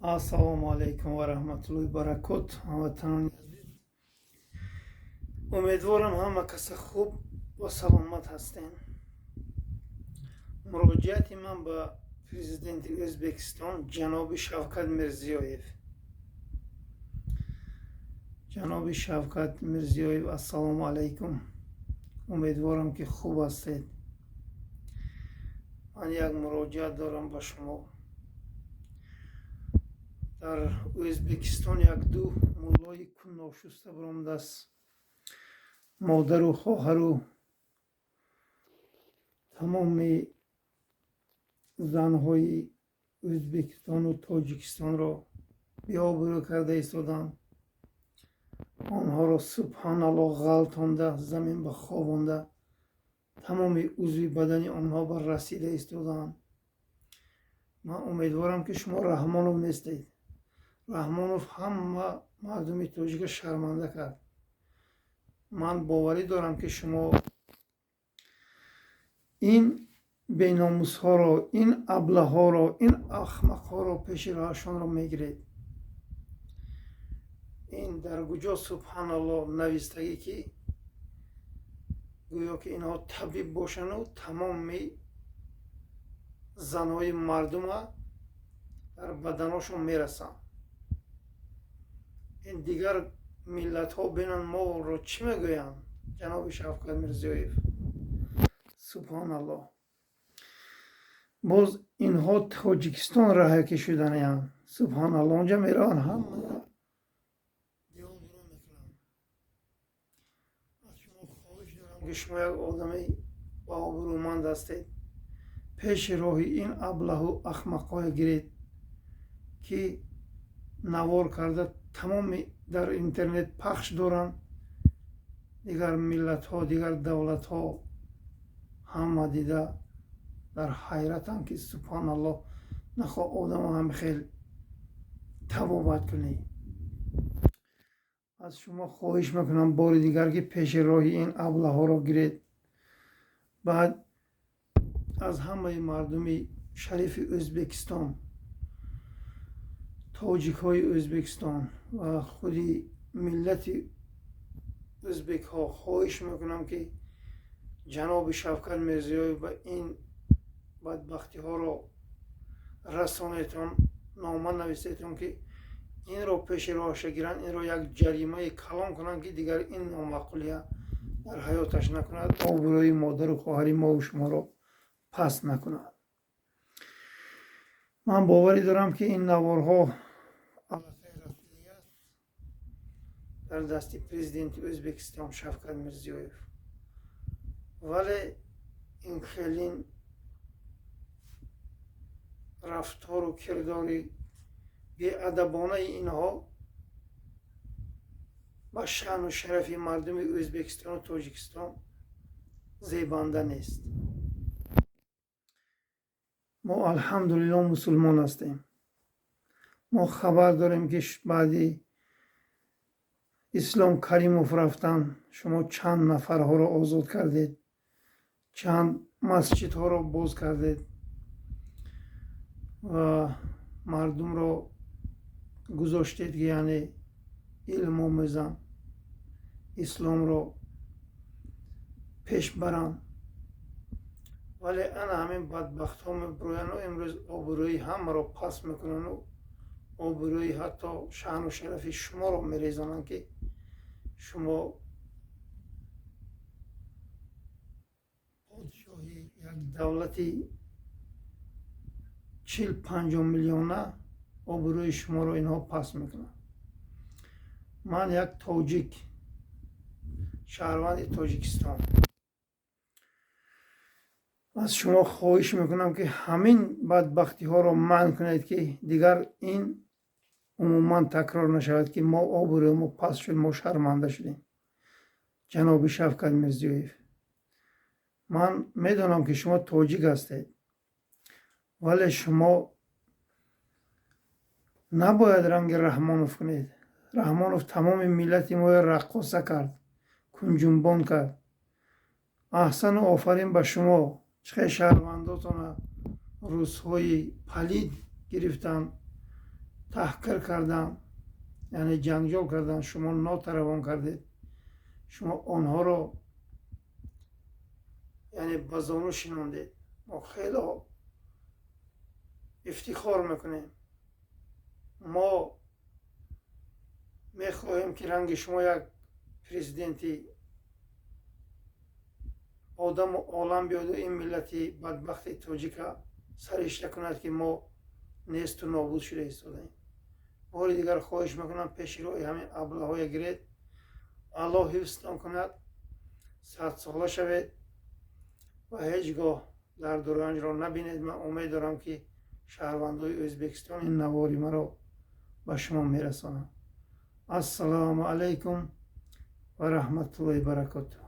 Ассалому алайкум ва раҳматуллоҳи баракот, ҳамватанони азиз. Умедворам, ҳама каса хуб ва саломат ҳастем. Муроҷиати ман ба президенти Ӯзбекистон ҷаноби Шавкат Мирзиёев. Ҷаноби Шавкат Мирзиёев, ассалому алайкум. Умедворам, ки хуб ҳастед. Ман як муроҷиат дорам ба шумо. Дар Ӯзбекистон як-ду муллои кунношуста баромадааст, модару хоҳару тамоми занҳои Ӯзбекистону Тоҷикистонро беобрӯ карда истоданд. Онҳоро, субҳаналлоҳ, ғалтонда, замин ба хобонда, тамоми узви бадани онҳо ба расида истодаанд. Ман умедворам, ки шумо Раҳмонов нестед. Раҳмонов ҳама мардуми тоҷика шарманда кард. Ман боварӣ дорам, ки шумо ин беномусҳоро, ин аблаҳоро, ин ахмақҳоро пеши роҳашонро мегиред. Ин дар куҷо, субҳаналлоҳ, навистагӣ, ки гӯё ки инҳо табиб бошану тамоми занҳои мардума дар баданошон мерасанд? Ин дигар миллатҳо бинанд, моро чӣ мегӯянд, ҷаноби Шавкат Мирзиёев? Субҳоналлоҳ, боз инҳо Тоҷикистон раҳакӣ шуданянд. Субҳоналлоҳ, онҷа мераванд, ҳама беобрӯ мекунанд. Аз шумо хоҳиш дорам, ки шумо як одами баобрӯманд ҳастед, пеши роҳи ин аблаҳу ахмақҳое гиред, ки навор карда, тамоми дар интернет пахш доранд. Дигар миллатҳо, дигар давлатҳо ҳама дида дар ҳайратанд, ки субҳоналлоҳ, нахоҳ одамо ҳам хел табобат кунӣ. Аз шумо хоҳиш мекунам бори дигар, ки пеши роҳи ин аблаҳоро гиред. Баъд аз ҳамаи мардуми шарифи Ӯзбекистон, тоҷикҳои Ӯзбекистон ва худи миллати ӯзбекҳо хоҳиш мекунам, ки ҷаноби Шавкат Мирзиёев ба ин бадбахтиҳоро расонедтон, нома нависедтон, ки инро пеши роҳаша гиранд, инро як ҷаримаи калон кунанд, ки дигар ин номаъқулия дар ҳаёташ накунад, обрӯи модару хоҳари мову шуморо паст накунад. Ман боварӣ дорам, ки ин наворҳо аллакай рафтидагӣ аст дар дасти президенти Ӯзбекистон Шавкат Мирзиёев, вале ин хелин рафтору кирдори беадабонаи инҳо ба шаъну шарафи мардуми Ӯзбекистону Тоҷикистон зебанда нест. Мо, алҳамдулилло, мусулмон ҳастем. Мо хабар дорем, ки баъди Ислом Каримов рафтан, шумо чанд нафарҳоро озод кардед, чанд масҷидҳоро боз кардед ва мардумро гузоштед, ки яъне илм омӯзанд, исломро пеш баранд. Вале ана ҳамин бадбахтҳо мебирояну имрӯз обрӯи ҳамаро паст мекунану обрӯи, ҳатто шаъну шарафи шуморо мерезонанд, ки шумо подшоҳи як давлати 40-50 миллиона. Обрӯи шуморо инҳо паст мекунанд. Ман як тоҷик, шаҳрванди Тоҷикистон, аз шумо хоҳиш мекунам, ки ҳамин бадбахтиҳоро манъ кунед, ки дигар ин умуман такрор нашавад, ки мо обрӯи мо паст шуд, мо шарманда шудем. Ҷаноби Шавкат Мирзиёев, ман медонам, ки шумо тоҷик ҳастед, вале шумо набояд ранги Раҳмонов кунед. Раҳмонов тамоми миллати моро раққоса кард, кунҷунбон кард. Аҳсану офарин ба шумо, чӣ хел шаҳрвандотона рӯзҳои палид гирифтанд. Таҳқир кардан, яъне ҷанҷол кардан, шумо нотаравон кардед, шумо онҳоро яъне ба зону шинондед. Мо хело ифтихор мекунем. Мо мехоҳем, ки ранги шумо як президенти одаму олам биёду ин миллати бадбахти тоҷика саришта кунад, ки мо несту нобуд шуда истодаем. Бори дигар хоҳиш мекунам, пеши роҳи ҳамин аблаҳое гиред. Аллоҳ ҳифзтон кунад, 100 сола шавед ва ҳеҷ гоҳ дарду ранҷро набинед. Ман умед дорам, ки шаҳрвандои Ӯзбекистон ин навори маро ба шумо мерасонанд. Ассалому алайкум ва раҳматуллоҳи баракотуҳ.